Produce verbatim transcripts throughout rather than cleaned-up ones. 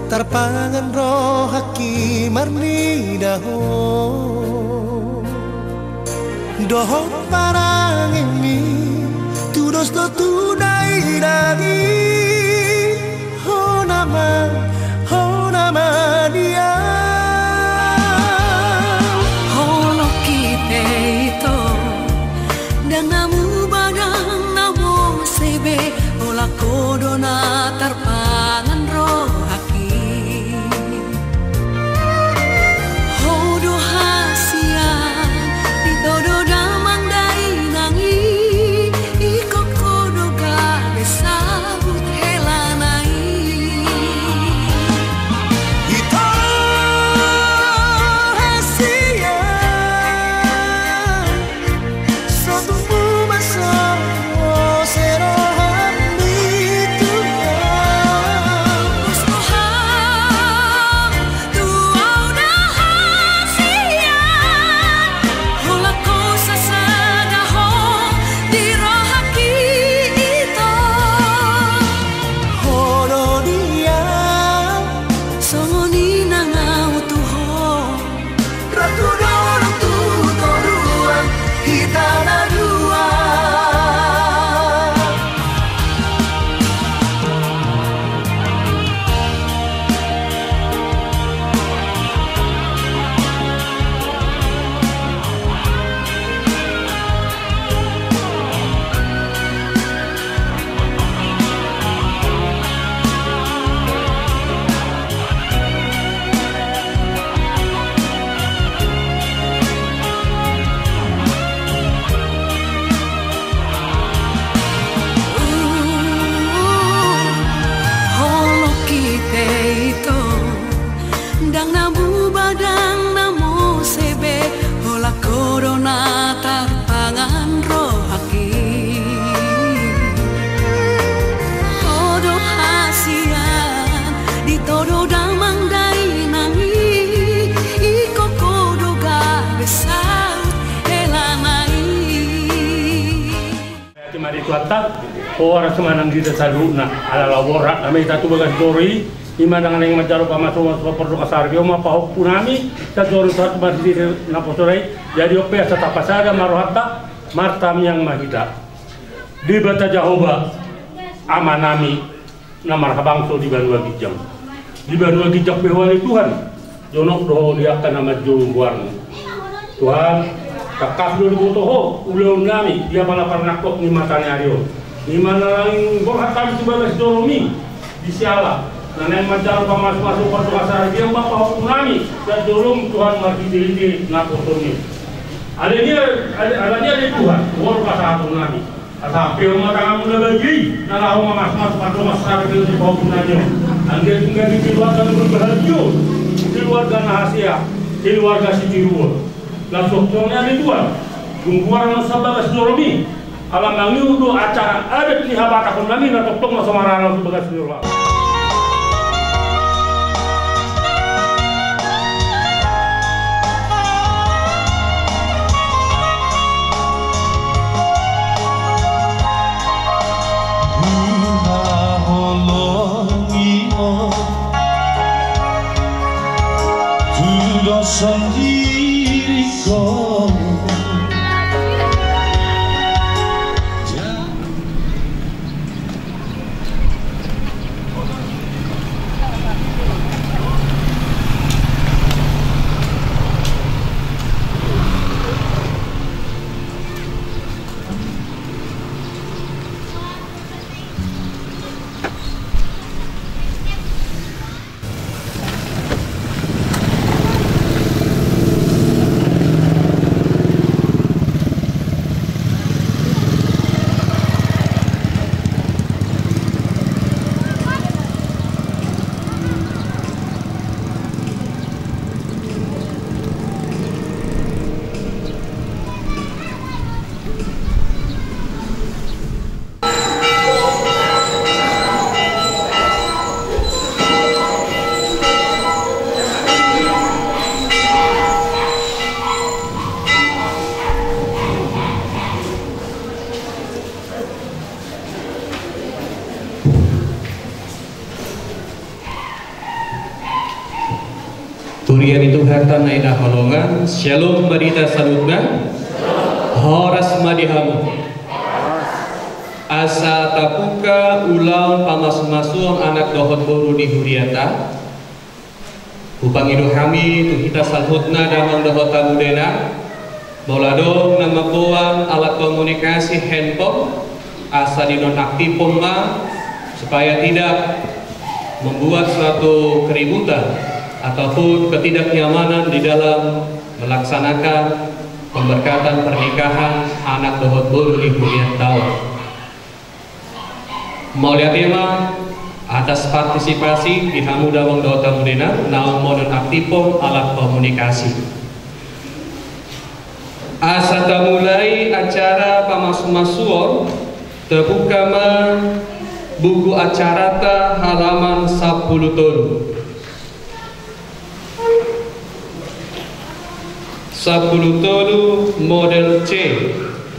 Tarpangan rohangki marnida ho dohot parangemi, tudos do tu dainang i. Hona ma, hona ma dia. Holongki pe ito, ndang na muba ndang na mose be, holan ho do na tarpangan rohangki. Ho do hasian, ditodo damang dainang i, ingkon ho do gabe saut helana i. Ito hasian, so tung muba so mose rohami Tuhan. Pos do Ham tu au na hasian, holan ho sasada ho di rohangki ito. Ho do dia, songon i nang au tu ho. Ratu do, ratu toruan, hita na dua. Holongki pe ito, ndang na muba ndang na mose be, holan ho do na tarpangan rohangki. Ho do hasian, ditodo damang dainang i, ingkon ho do gabe saut helana i. Ate ma di Tuhanta, horas ma nang di hita saluhutna, ala laho borhat ma hita tu bagas joro i. I ma nang naeng manjalo pamasumasu pardongansaripeon ma pahompunami, sian joro ni Tuhan tu marhitehite naposona i. Jadi on pe asa tapasada ma rohanta, martamiang ma hita. Debata Jahowa, Amanami na marhabangso di banua ginjang. Di banua ginjang pe Ho ale Tuhan, jonok do Ho di angka na manjou goarMu. Tuhan, tangkas do diboto Ho ulaonnami di apala parnangkok ni mata ni ari on. I ma na naeng borhat hami tu bagas joroMi, di siala na naeng manjalo pamasumasu pardongansaripeon ma pahompunami sian joroMu Tuhan marhitehite naposonMi. Alani i, ale, alani i ale Tuhan, huhol pasahatonnami. Asa ampeon ma tanganMu na badia i, na laho mamasumasu pardongansaripeon di pahompunami on. Anggiat tung gabe keluarga na berbahagia, keluarga na hasea, keluarga sitiruon. Laos songon i ale Tuhan, dung goarMu sian bagas joroMi, ala mangido do acara adat ni habatahonnami na tongtong na so marala tu bagas ni roha. Huhaholongi Ho, tudos sandiri Ho. Huria ni Tuhanta na hinaholongan, syalom ma di hita saluhutna. Horas ma di hamu. Asa tabuka ulaon pamasumasuon anak dohot boru ni huriata. Hupangido hami tu hita saluhutna damang dohot hamu dainang, molo adong na mamboan alat komunikasi handphone, asa dinonaktifhon ma, supaya tidak membuat suatu keributan ataupun ketidaknyamanan di dalam melaksanakan pemberkatan pernikahan anak dohot boru ni hurianta on. Mauliate ma atas partisipasi di hamu damang dohot hamu dainang naung manonaktifhon alat komunikasi. Asa tamulai acara pamasumasuon, tabuka ma buku acaranta halaman sampulu tolu. Sampulu tolu model C.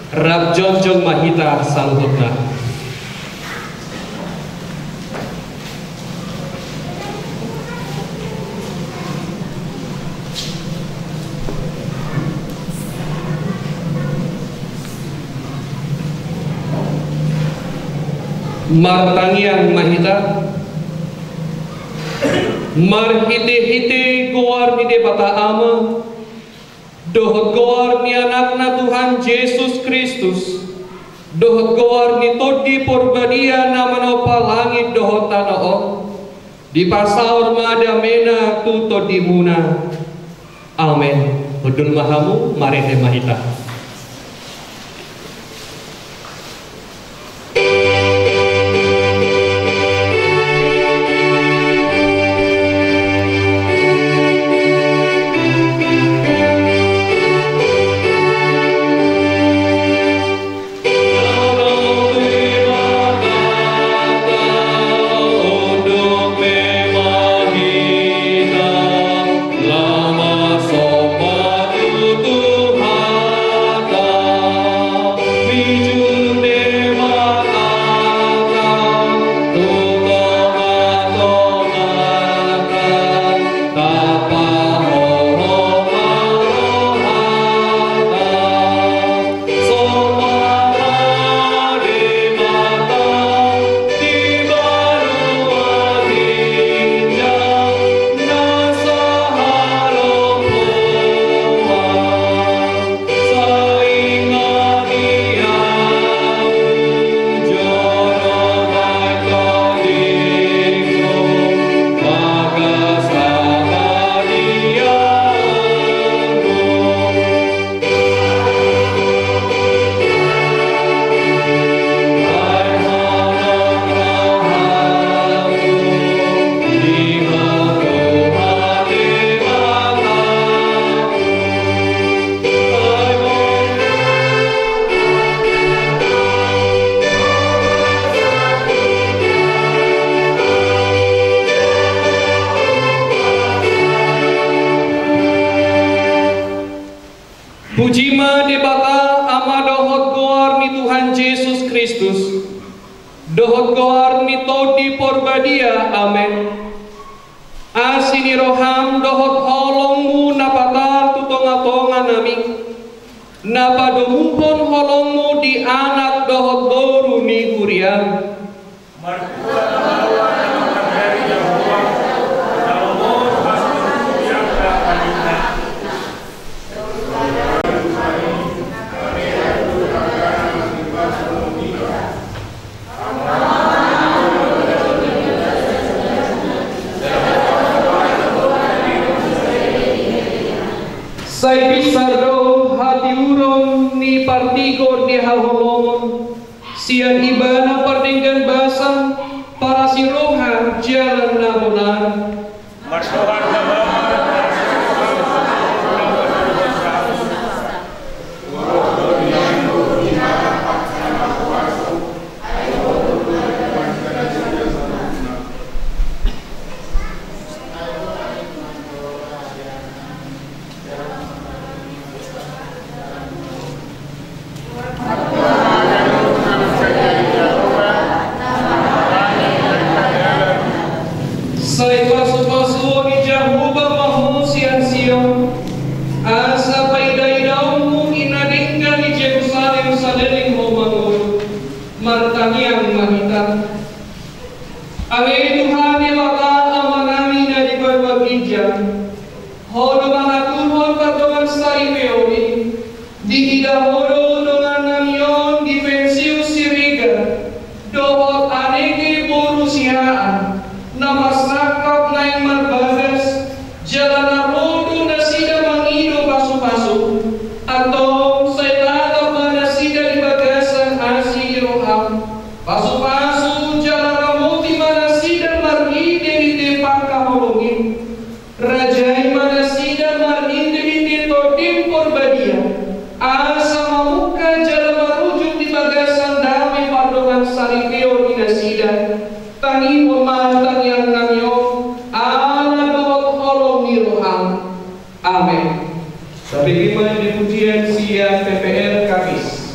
Rap jongjong ma hita saluhutna. Martangiang ma hita. Marhitehite goar ni Debata Ama, dohot goar ni Anakna Tuhan Jesus Kristus, dohot goar ni Tondi Porbadia na manompa langit dohot tano on, dipasaor ma damena tu tondimuna. Amen. Hundul ma hamu, marende ma hita. Puji ma Debata Ama dohot goar ni Tuhan Jesus Kristus, dohot goar ni Tondi Porbadia. Amen. Asi ni roham dohot holongmu na patar tu tongatonganami, na padomuhon holongmu di anak dohot boru ni huriam. Sai pinsar do hatiuron ni partigor ni haholomon, sian Ibana pardenggan basa, parasi roha, jalan na bonar. Sai pasupasuon ni Jahowa ma ho sian Ija, ho do mangaturhon pardongansaripeon i, diida ho do dongannami on Dipentius Siregar dohot Anneke boru Sihaan, na marsangkap naeng marbagas, jala na ro do nasida mangido pasupasu. Antong sai tatap ma nasida di bagasan asi ni roham. Pasupasu jala ramoti ma nasida marhite-hite pangkaholongi. Rajai ma nasida marhite-hite Tondi Porbadia, asa mamungka jala marujung di bagasan dame pardongansaripeon i nasida. Tangihon ma tangiangnami on ala dohot holong ni roham. Amen. Tabege ma di pujian sian P P R Kamis.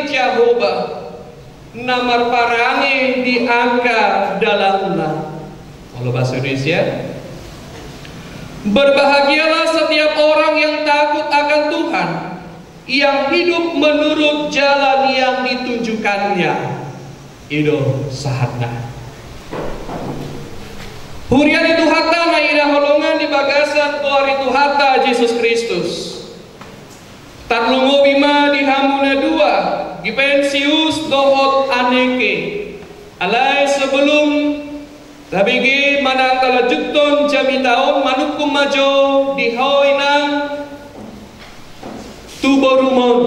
Jahowa na marparange di angka dalanna. Olo bahasa Indonesia. Berbahagialah setiap orang yang takut akan Tuhan, yang hidup menurut jalan yang ditunjukkannya. I do sahatna. Huria ni Tuhanta na hinaholongan di bagasan goar ni Tuhanta Jesus Kristus. Tarlumobi ma di hamu na dua, Dipentius dohot Anneke. Alai sebelum tabege manang talanjuthon jamita on, manungkun ma jo di ho inang tu borumon.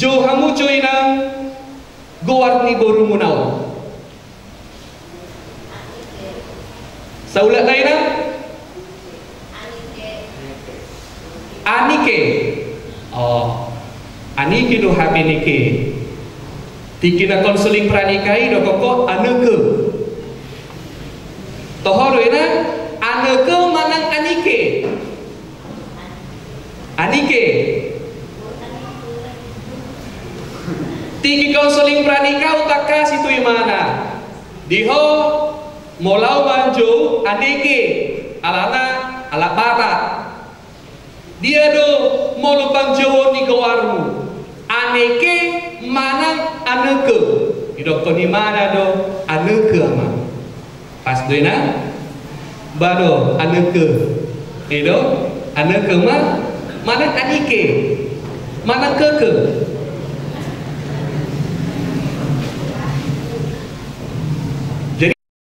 Jou hamu jo inang goar ni borumuna on. Saulak na inang? Anneke. Oh. Anneke do hape Neke. Tingki na konseling pranikah i do koko Anneke. Toho do inang, Anneke manang Anneke? Anneke. Tingki konseling pranikah utangkas itu imana. Di ho molo au manjou Anneke, alana anak Batak. Dia do molo panjouon Didokkon ibana do aneke, amang. Pas do i na? Ba do aneke. I do, aneke ma, manang adike, manang keke.